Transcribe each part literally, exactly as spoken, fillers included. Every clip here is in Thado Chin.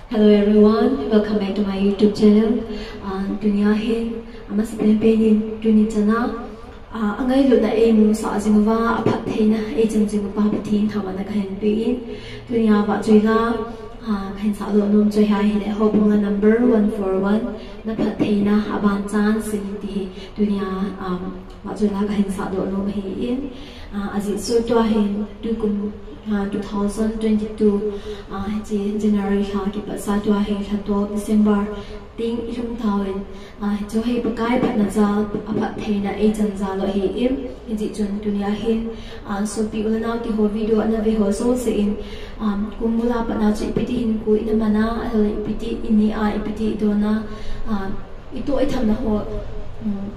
Hello everyone, welcome back to my YouTube channel. Ah, tunia hin, amasa penpen in tuni chana, ah, angailutna eimusah jing uva, aphattheina eichan jing uva Pathen thangvahna kahin pe in. Tunia vahchoila, ah, kahin sahdoh nom chu ahile, Houbung la number one four one, na phattheina abanchan sim in ti hi. Tunia, um, vahchoila kahin sahdoh nom ahi in. Ah, ajeh chu tua hin tukum, ah, two thousand twenty-two, ah, hiche January lha kipat sa tua hi lhatop December teng ilhung tauvin, ah, hichu hi Pakai phatna jal, aphattheina eichan jal u ahi in, hijeh chun tunia hin, ah, sopi u le nao teho video ana ve ho jouse in, um, kum bula patna chu ipi ti hinkho ina mana, ahilou le ipi ti ineh a, ipi ti idon a, ah, itoh ithamna ho, um,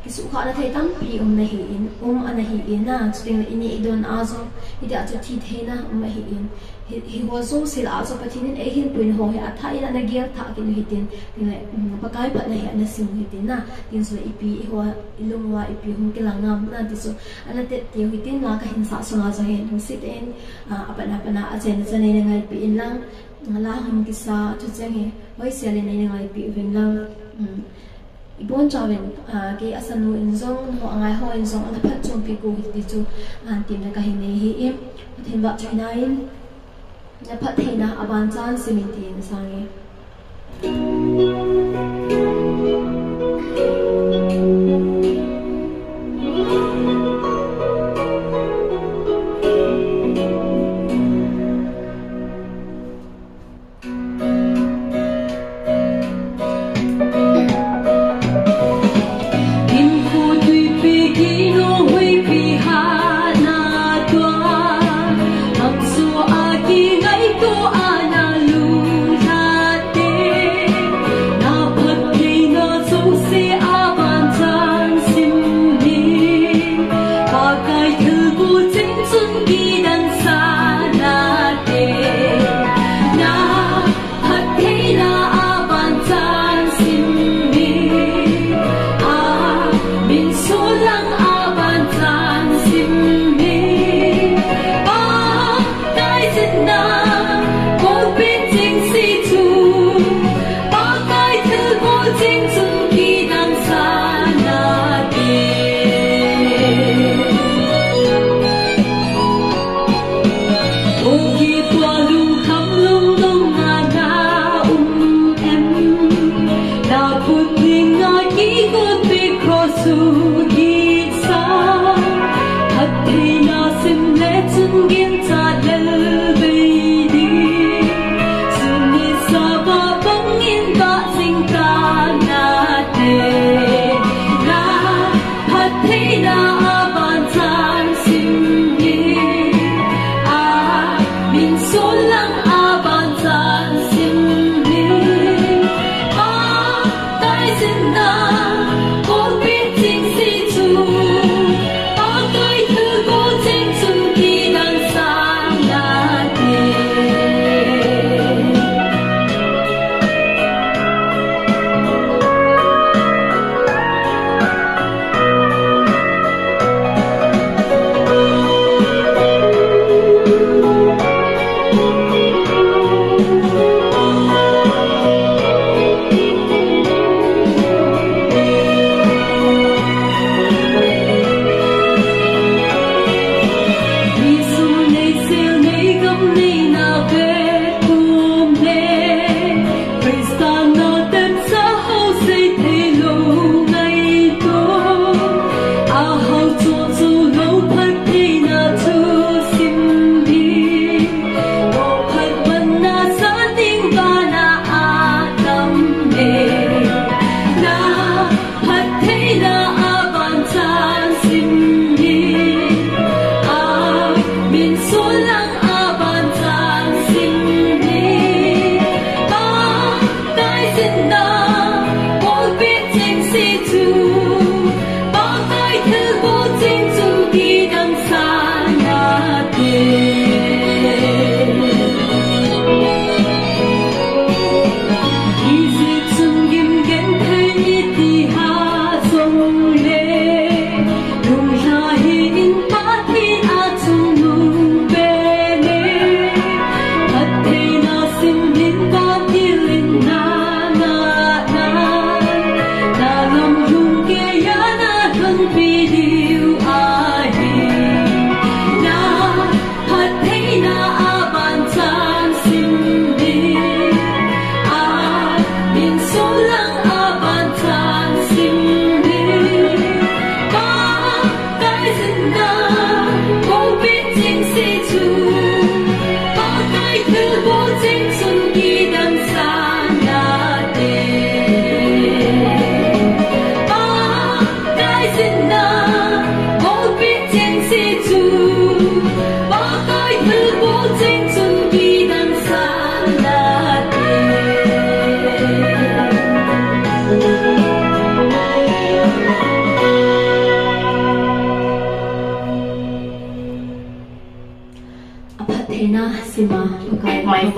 kisuhkhahna thei tampi um ana hi in, um ana hi in a, chuteng le ineh idon a jong, hitia chu thi theina um ahi in. Hi, hiho jouse lah a chu Pathen in eihinpui ho hi athah in ana gel thah kit u hitin, tin le, um, Pakai phatna hi ana sim u hitin a, tin chu ipi eiho ilung uva ipi hung kilang am na ti chu ana tet teu hitin la kahin sah sunga jong hin lungset in, ah, apatna patna a chenna chan in neina ngaipi in lang, la hung kisa thucheng hi hoisel in neina ngaipi uvin lang, um, ibonchauvin, ah, kei asanu in jong, nangho angai ho in jong ana phatchompi u hite ti chu, ah, temna kahin nei ahi in, Pathen vahchoina in, na phattheina abanchan sim in tin asang e.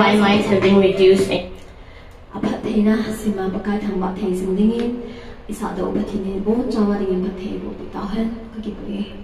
My might have been reduced. Aphattheina sima Pakai thangvah thei jing dingin, isahdoh Pathen in bonchauva dingin phatthei boh peh tauhen, kakipah e.